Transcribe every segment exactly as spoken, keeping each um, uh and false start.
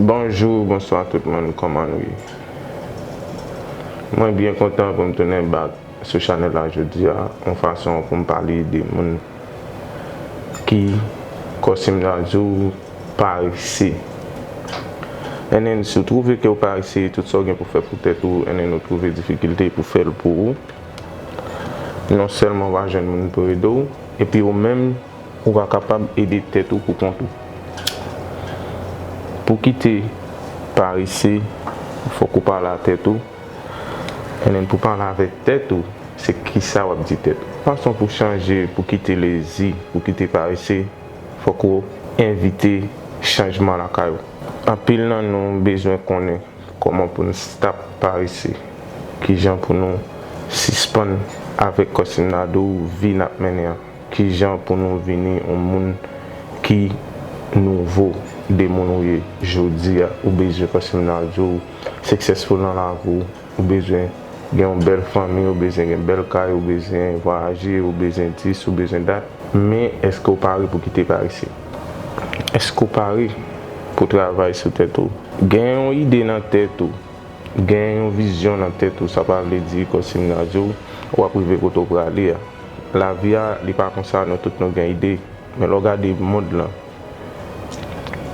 Bonjou, bonswa tout moun, kòman nou ye? Mwen byen kontan pou m tounen back sou chanèl la jodi a, yon fason pou m pale de moun ki, kòm si m ta di w, parese. And then, si w twouve ke w parese, tout sa w gen pou fè pou tèt ou, and then ou twouve difikilte pou fè l pou ou, non sèlman w pa jwenn moun pou ede w, epi ou menm, ou pa kapab ede tèt ou pou kont ou. Pou kite parese, fòk ou pale a tèt ou. And then pou pale avèk tèt ou, se kisa w ap di tèt ou. Fason pou chanje, pou kite lezi, pou kite parese, fòk ou envite chanjman lakay ou. Anpil nan nou bezwen konnen kòman pou n stop parese, kijan pou nou sispann avèk kòm si m ta di w vi n ap mennen an, kijan pou nou vini yon moun ki nouvo de moun ou ye jodi a. Ou bezwen kòm si m ta di w successful nan lavi w, ou bezwen gen yon bèl fanmi, ou bezwen gen bèl kay, ou bezwen vwayaje, ou bezwen dis, ou bezwen dat. Men èske w pare pou kite parese? Èske w pare pou travay sou tèt ou? Gen yon ide nan tèt ou, gen yon vizyon nan tèt ou, sa pa vle di kòm si m ta di w, w ap rive kote w prale a. Lavi a, li pa konsa, nou tout nou gen ide. Men lè w gade mond lan,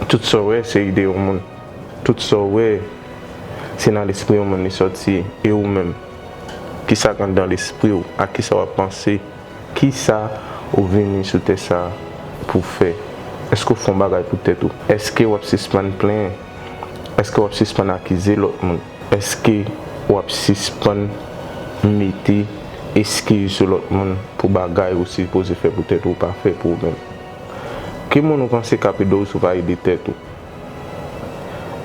tout sa w wè, se ide yon moun. Tout sa w wè, se nan lespri yon moun li sòti. E ou menm? Kisa k anndan lespri w? A kisa w ap panse? Kisa ou vini sou tè sa a pou fè? Èske w fè yon bagay pou tèt ou? Èske w ap sispann plenyen? Èske w ap sispann akize lòt moun? Èske w ap sispann mete eskiz sou lòt moun pou bagay ou sipoze fè pou tèt ou, ou pa fè pou ou menm? Ki moun ou panse k ap ede w si w pa ede tèt ou?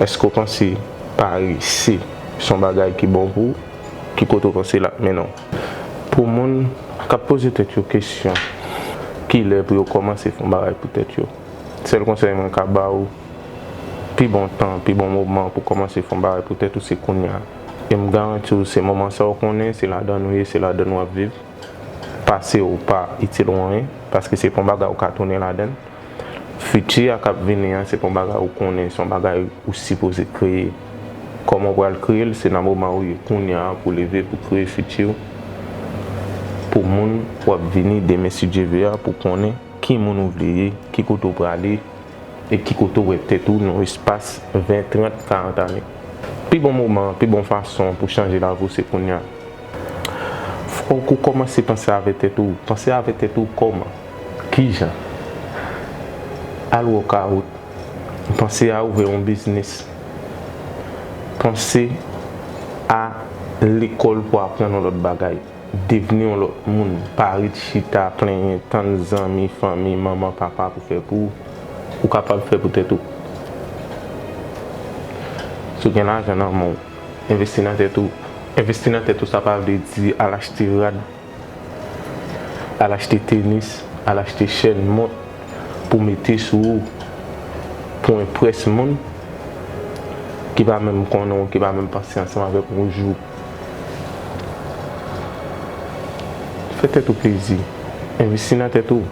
Èske w panse parese se yon bagay ki bon pou ou? Ki kote w panse l ap mennen w? Pou moun k ap poze tèt yo kesyon, kilè pou yo kòmanse fè yon bagay pou tèt yo? Sèl konsèy mwen ka ba w, pi bon tan, pi bon moman pou kòmanse fè yon bagay pou tèt ou, se kounye a. E m garanti w, se moman sa w konnen, se ladan l ou ye, se ladan l w ap viv. Pase w pa itil ou anyen, paske se pa yon bagay ou ka tounen ladan l. Fiti a k ap vini an, se pa yon bagay ou konnen, se yon bagay ou sipoze kreye. Kòman w pral kreye l? Se nan moman ou ye kounye a pou w leve, pou w kreye fiti w, pou moun w ap vini demen, si Dye vle a, pou w konnen ki moun ou vle ye, ki kote w prale, e ki kote w wè tèt ou nan yon espas ven, trant, karant ane. Pi bon moman, pi bon fason pou chanje lavi w, se kounye a. Fòk ou kòmanse panse avèk tèt ou. Panse avèk tèt ou kòman? Kijan? Al workout. Panse a ouvè yon biznis. Panse a lekòl pou aprann yon lòt bagay. Devni yon lòt moun. Pa ret chita, plenyen, tann zanmi, fanmi, manman, papa pou fè pou ou. Ou kapab fè pou tèt ou. Si w gen lajan nan men w, envesti nan tèt ou. Envesti nan tèt ou, sa pa vle di al achte rad, al achte tenis, al achte chèn, mont pou mete sou ou, pou enprès moun ki pa menm konnen w, ki pa menm panse ansanm avèk ou yon jou. Fè tèt ou plezi. Envesti nan tèt ou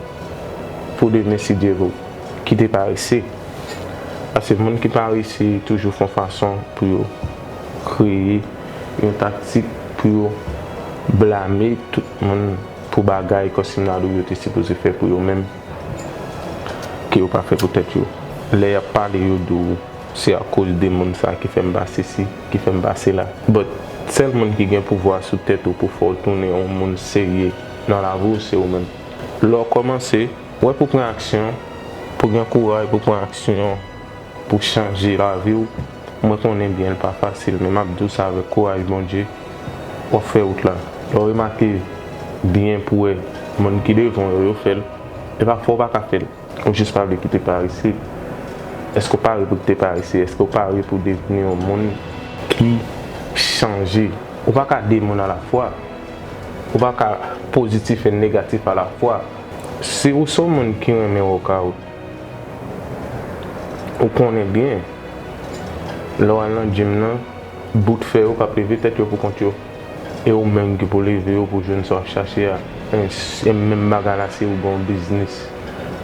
pou demen, si Dye vle. Kite parese. Paske moun ki parese toujou fè yon fason pou yo kreye yon taktik pou yo blame tout moun pou bagay kòm si m ta di w yo te sipoze fè pou yo menm, ke yo pa fè pou tèt yo. Lè y ap pale, yo di w se akoz de moun sa ki fè m pase si, ki fè m pase la. But, sèl moun ki gen pouvwa sou tèt ou pou fè w tounen yon moun serye nan lavi w, se ou menm. Lè w kòmanse, wè pou pran aksyon, pou gen kouraj pou pran aksyon, pou chanje lavi w, mwen konnen byen l pa fasil, men m ap di w sa avèk kouraj Bondye, w ap fè wout la. Lè w remake byen pou wè moun ki devan w yo, yo fè l, e pafwa w pa ka fè l. Ou jis pa vle kite parese. Èske w pare pou kite parese? Èske w pare pou devni yon moun ki chanje? Ou pa ka de moun alafwa. Ou pa ka pozitif e negatif alafwa. Si ou se yon moun ki renmen workout, ou konnen byen, lè w al nan gym nan, bout fè yo p ap leve tèt yo pou kont yo. E ou menm ki pou leve yo pou jwenn sa w ap chache a. E, e menm bagay la, si ou gen yon biznis,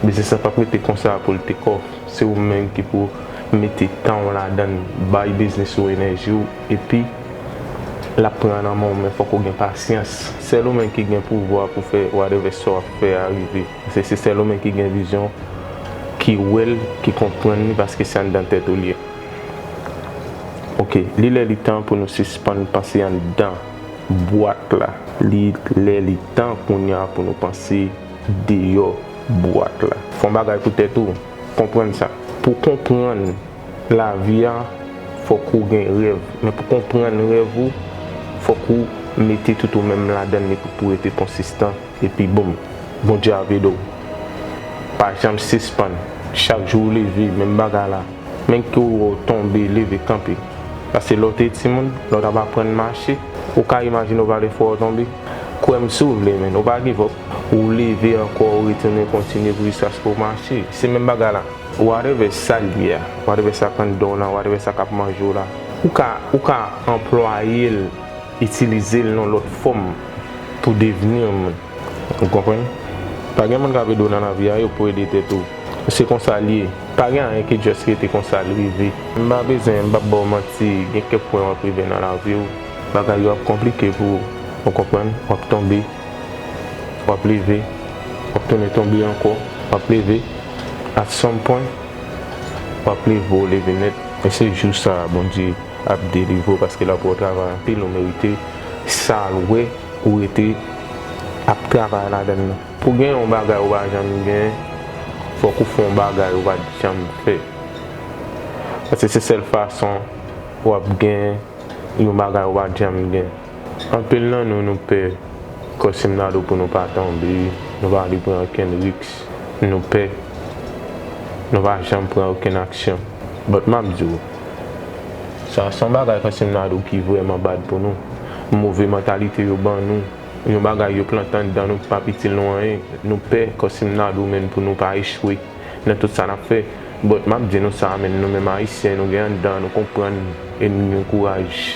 biznis la p ap rete konsa pou l take off. Se ou menm ki pou Mete tan w ladan l, bay biznis ou enèji w, epi l ap pran nan men w, men fòk ou gen pasyans. Sèl ou menm ki gen pouvwa pou fè whatever sa w ap fè a rive. Se, se sèl ou menm ki gen vizyon, ki wè l, ki konprann li, paske se anndan tèt ou li ye. Oke, li lè li tan pou nou sispann panse anndan bwat la. Li lè li tan kounye a pou nou panse deyò bwat la. Fè yon bagay pou tèt ou, konprann sa. Pou w konprann lavi a, fòk ou gen rèv. Men pou w konprann rèv ou, fòk ou mete tout ou menm ladan l epi pou w rete konsistan. Epi boum, Bondye ap ede w. Pa janm sispann. Chak jou w leve, menm bagay la. Menm ke w tonbe, leve kanpe. Paske lè w te timoun, lè w t ap aprann mache, ou ka imajine w pa t fè w tonbe? Kwè m si w vle, men ou pa give up. Ou leve ankò, ou retounen kontinye pou jiskaske w mache. Se menm bagay la. Whatever sa l ye a, whatever sa k anndan w la, whatever sa k ap manje w la, ou ka, ou ka anplwaye l, itilize l nan lòt fòm pou devni yon moun. Ou konprann? Pa gen moun k ap ede w nan lavi a, yo pou ede tèt ou. Se konsa l ye. Pa gen anyen ki just rete konsa l rive. M pa bezwen, m p ap ba w manti, gen kèk pwen w ap rive nan lavi w, bagay yo ap konplike pou ou. Ou konprann? W ap tonbe, w ap leve, w ap tounen tonbe ankò, w ap leve. At some point, w ap leve, w leve nèt. E se jou sa a Bondye ap delivre w, paske l ap wè w travay anpil, ou merite sa l wè ou rete ap travay ladan l nan. Pou gen yon bagay ou pa janm gen, fòk ou fè yon bagay ou pa t janm fè. Paske se sèl fason w ap gen yon bagay ou pa t janm gen. Anpil nan nou, nou pè Kòsimnado pou nou pa tonbe, nou pa vle pran okenn risk, nou pè, nou pa janm pran okenn aksyon. But m ap di w, sa se yon bagay Kòsimnado ki vrèman bad pou nou. Move mantalite yo ban nou, yon bagay yo plante anndan nou ki p ap itil nou anyen. Nou pè Kòsimnado menm pou nou pa echwe nan tout sa n ap fè. But m ap di nou sa, men nou menm Ayisyen, nou gen anndan, nou konprann, e nou gen kouraj.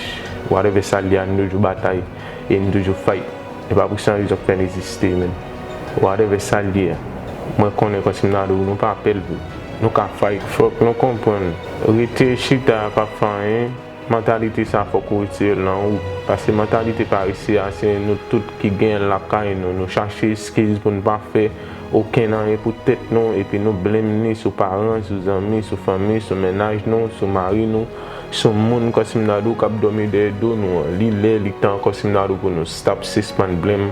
Whatever sa l ye a, nou toujou batay, e nou toujou fight. E pa pou sa rezon k fè n egziste, men whatever sa l ye a, mwen konnen Kòsimnado, nou pa pè l vre. Nou ka fight. Fòk nou konprann, rete chita p ap fè anyen. Mantalite sa fòk ou retire l nan ou. Paske mantalite parese a, se nou tout ki genyen l lakay nou. Nou chache eskiz pou n pa fè okenn anyen pou tèt nou, epi nou blame ni sou paran, sou zanmi, sou fanmi, sou mennaj nou, sou mari nou, sou moun Kòsimnado k ap dòmi dèyè do nou an. Li lè, li tan Kòsimnado pou nou stop, sispann blame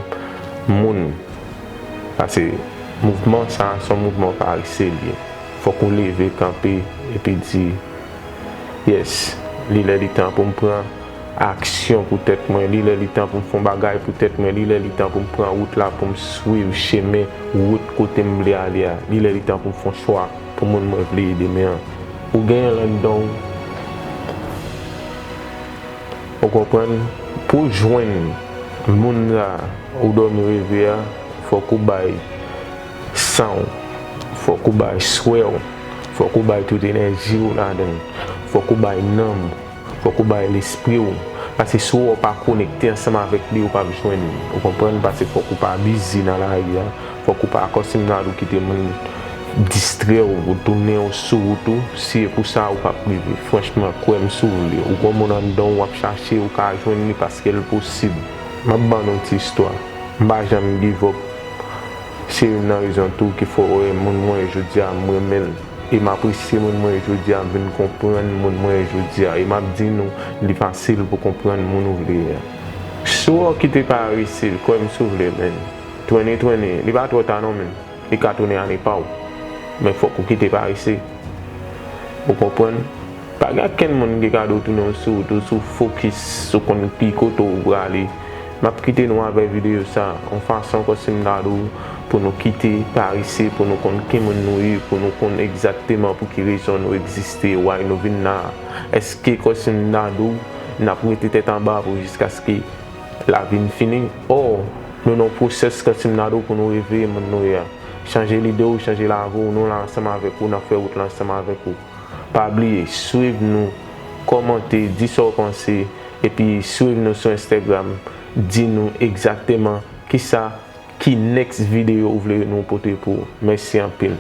moun. Paske mouvman sa a, se yon mouvman parese l ye. Fòk ou leve kanpe epi di, yes, li lè li tan pou m pran aksyon pou tèt mwen, li lè li tan pou m fè yon bagay pou tèt mwen, li lè li tan pou m pran wout la, pou m swiv chemen, wout kote m vle ale a, li lè li tan pou m fè yon chwa pou moun mwen vle ye demen an. Ou genyen l anndan w, ou konprann? Pou w jwenn moun sa ou dòmi reve a, fòk ou bay san w, fòk ou bay swè w, fòk ou bay tout enèji w ladan l, fòk ou bay nanm w, fòk ou bay lespri w. Paske si w pa konekte ansanm avèk li, ou p ap jwenn li. Ou konprann? Paske fòk ou pa bizi nan lari a, fòk ou pa Kòsimnado kite moun distrè w, ou tounen w sou wout ou. Si e pou sa, ou p ap rive. Franchman, kwè m si w vle. Ou gon moun anndan w w ap chache, ou ka jwenn li paske l posib. M ap ban nou yon ti istwa. M pa janm give up. Se youn nan rezon tou ki fè w wè moun mwen jodi a, m renmen l. E m apresye moun mwen jodi a, m vin konprann moun mwen jodi a. E m ap di nou, li fasil pou konprann moun ou vle a. Si w kite parese, kwè m si w vle, men twenty twenty, li pa twò ta non, men li ka tounen ane pa w. Men fòk ou kite parese. Ou konprann? Pa gen okenn moun ki ka di w tounen w sou wout ou, si w fokis, si w konn ki kote w prale. M ap kite nou avèk videyo sa a, yon fason Kòsimnado pou nou kite parese, pou nou konn ki moun nou ye, pou nou konn egzakteman pou ki rezon nou egziste, why nou vin la a. Èske Kòsimnado n ap rete tèt anba pou jiskaske lavi n fini? Ò, nou nan yon pwosès Kòsimnado pou nou reveye moun nou ye a. Chanje lide w, chanje lavi w, nou la ansanm avèk ou, n ap fè wout la ansanm avèk ou. Pa bliye, swiv nou, kòmante, di sa w panse, epi swiv nou sou Instagram, di nou egzakteman kisa, ki next videyo ou vle nou pote pou ou. Mèsi anpil.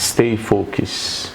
Stay focus.